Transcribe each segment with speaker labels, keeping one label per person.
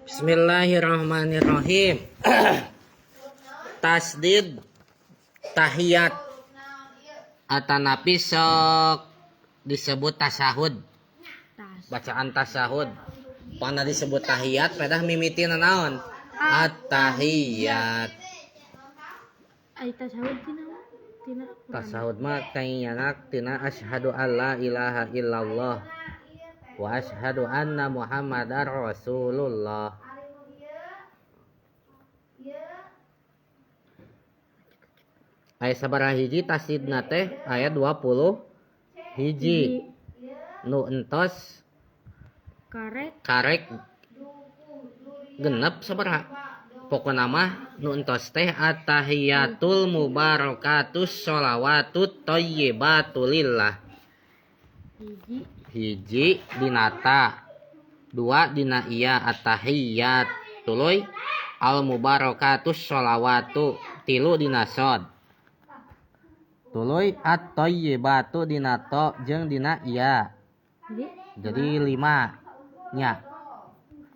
Speaker 1: Bismillahirrahmanirrahim. Tasdid tahiyat atanapi sok disebut tasahud.
Speaker 2: Tas.
Speaker 1: Bacaan tasahud. Pana disebut tahiyat pedah mimitina naon? At-tahiyat.
Speaker 2: Ai tasahud tina tina
Speaker 1: Tasahud mah kainyanak tina asyhadu alla ilaha illallah wa asyhadu anna Muhammadar Rasulullah. Aya sabaraha hiji tasdidna teh? Aya 20 hiji. Nu entos
Speaker 2: karek
Speaker 1: karek genep sabaraha? Pokona mah nu entos teh at-tahiyatul mubarakatus sholawatut thayyibatu lillah.
Speaker 2: Hiji.
Speaker 1: Hiji dina ta, dua dina iya at-tahiyat, tuluy al mubarakatus sholawatu, tilu dina sod, tuluy at-thayyibatu dina to jeung dina iya.
Speaker 2: Jadi
Speaker 1: Jadi 5 nya.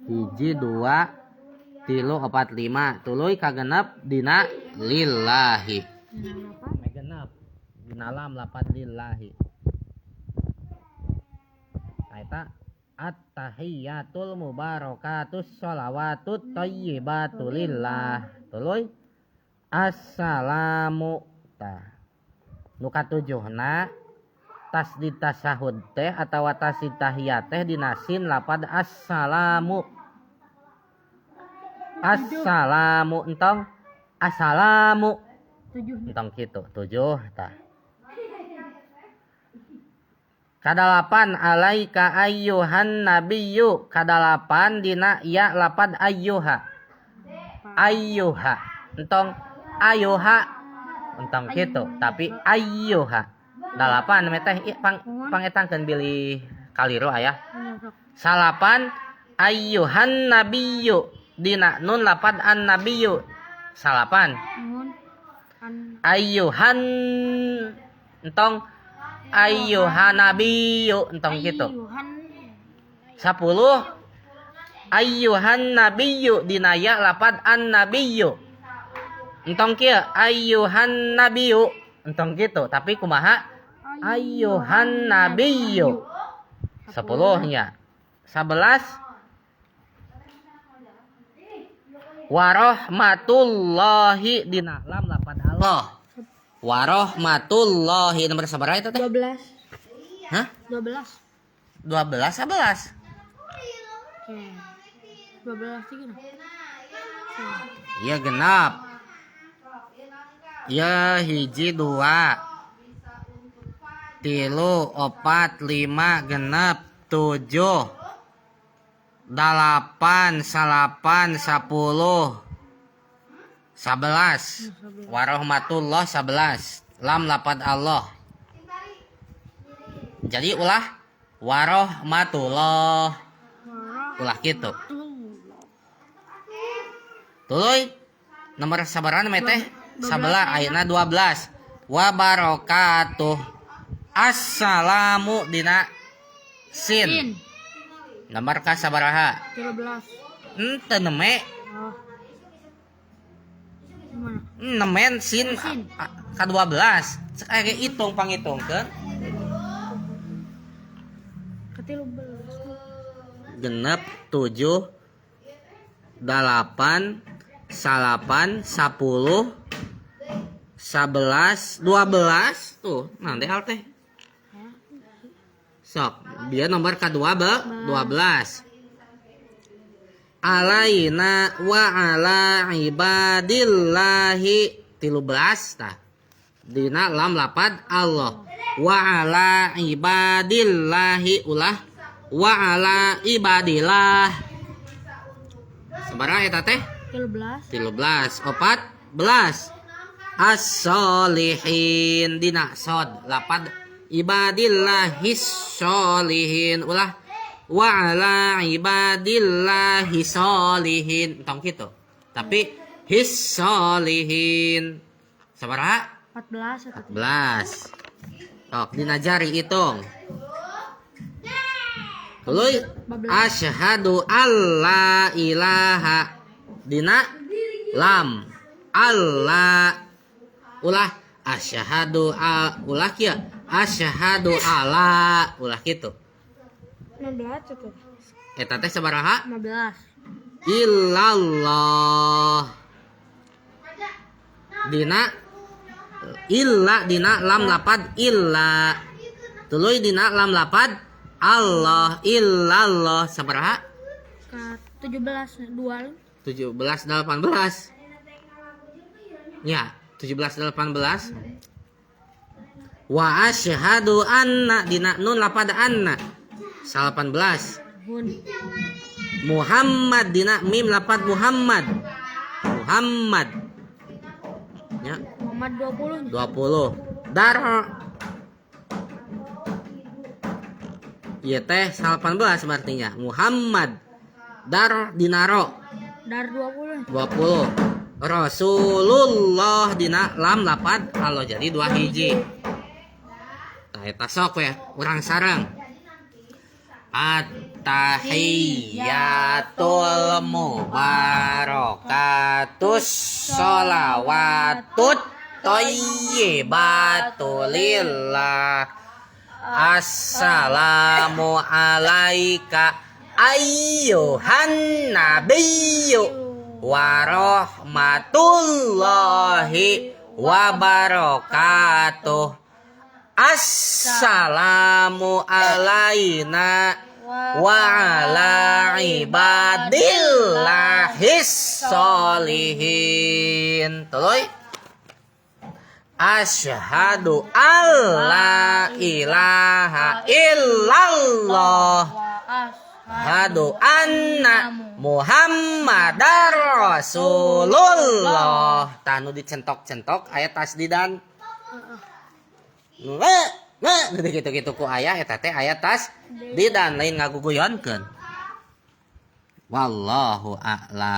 Speaker 1: 1, 2, 3, 4, 5, tuluy kagenep dina lillahi.
Speaker 2: Dina apa?
Speaker 1: Genep dina lam lapat lillahi. Nah, eta at-tahiyatul mubarakatus sholawatut thayyibatu lillah. Tuluy assalamu tah. Nu katujuhna tasdid tasahud teh atawa tasdid tahiyat teh dina sin lapad assalamu. Assalamu entong assalamu
Speaker 2: 7
Speaker 1: entong kitu 7 tah. Kadalapan alaika ayyuhan nabiyyu, kadalapan dina ya lapad ayyuha. Ayyuha entong ayuha entong kitu tapi ayyuha. 8 teh pang pangetangkeun bilih kaliru aya. 9 ayyuhan nabiyyu dina nun lapad an nabiyyu. 9 ayyuhan entong ayyuhan nabiyyu entong kitu. 10 ayyuhan nabiyyu dina ya lapad an nabiyyu. Entong kieu ayyuhan nabiyyu entong kitu tapi kumaha ayyuhan nabiyyu. 10 nya. 11 warahmatullahi dina lam lapad Allah. Warahmatullahi nomor sabaraha eta teh?
Speaker 2: 12.
Speaker 1: Hah?
Speaker 2: 12.
Speaker 1: 12 11.
Speaker 2: Oke. 12 sih genap.
Speaker 1: Iya genap. Ya 1 2 3 4 5 genep 7 8 9 10 11. Warahmatullah 11. Lam lapad Allah. Jadi ulah warahmatullah. Ulah kitu. Tuluy nomor sabaraha teh? 11 ayeuna 12. Wa barakatuh. Assalamu dina sin. Nomor ka sabaraha?
Speaker 2: 13.
Speaker 1: Henteu neme.
Speaker 2: Oh. Gimana?
Speaker 1: Nemen sin ka 12. Cek aya ge hitung pangitungkeun.
Speaker 2: Ka 13.
Speaker 1: Genep 7 8 9 10 11 12 tuh nanti hal teh. Sok dia nomor ka-2 12. Alaina wa ala ibadillahi 13 tah. Dina lam lapad Allah. Wa ala ibadillahi ulah wa ala ibadillah. Sabaraha eta teh?
Speaker 2: 13.
Speaker 1: 13 14. As-solihin dina sod lapad ibadillahis solihin ulah wa ala ibadillahi solihin entong kitu tapi his solihin. Sabaraha?
Speaker 2: 14 atau
Speaker 1: 14. Tok dina jari hitung. Tuluy asyhadu alla ilaha dina lam alla, ulah asyhadu al, ulah kieu, asyhadu ala, ulah kitu.
Speaker 2: 15 itu.
Speaker 1: Eta teh sabaraha?
Speaker 2: 15.
Speaker 1: Illallah dina illa, dina lam lapad illa, tuluy dina lam lapad Allah. Illallah sabaraha?
Speaker 2: Ka 17 dua.
Speaker 1: 17 18 ya, 17 18. Wa asyhadu anna dina nun lapad anna, 18.
Speaker 2: Hun.
Speaker 1: Muhammad dina mim lapad Muhammad, Muhammad ya.
Speaker 2: Muhammad 20.
Speaker 1: 20 dar. Ieu teh 18 berartinya Muhammad dar dinaro.
Speaker 2: Dar 20.
Speaker 1: 20. Rasulullah dina lam lapad Allah, jadi dua hiji. Tah, eta sok we urang sareng. At-tahiyatul mubarakatus sholawatut thayyibatu lillah. Assalamu alaika ayyuhan nabiyyu warahmatullahi wabarakatuh. Assalamu alaina wa ala ibadillahis sholihin. Tuluy asyhadu alla ilaha illallah, asyhadu anna Muhammadar Rasulullah. Tah, nu dicentok-centok aya tasdidan. We, we, gitu-gitu ku aya, eta teh aya tasdidan, lain ngaguguyonkeun. Wallahu a'lam.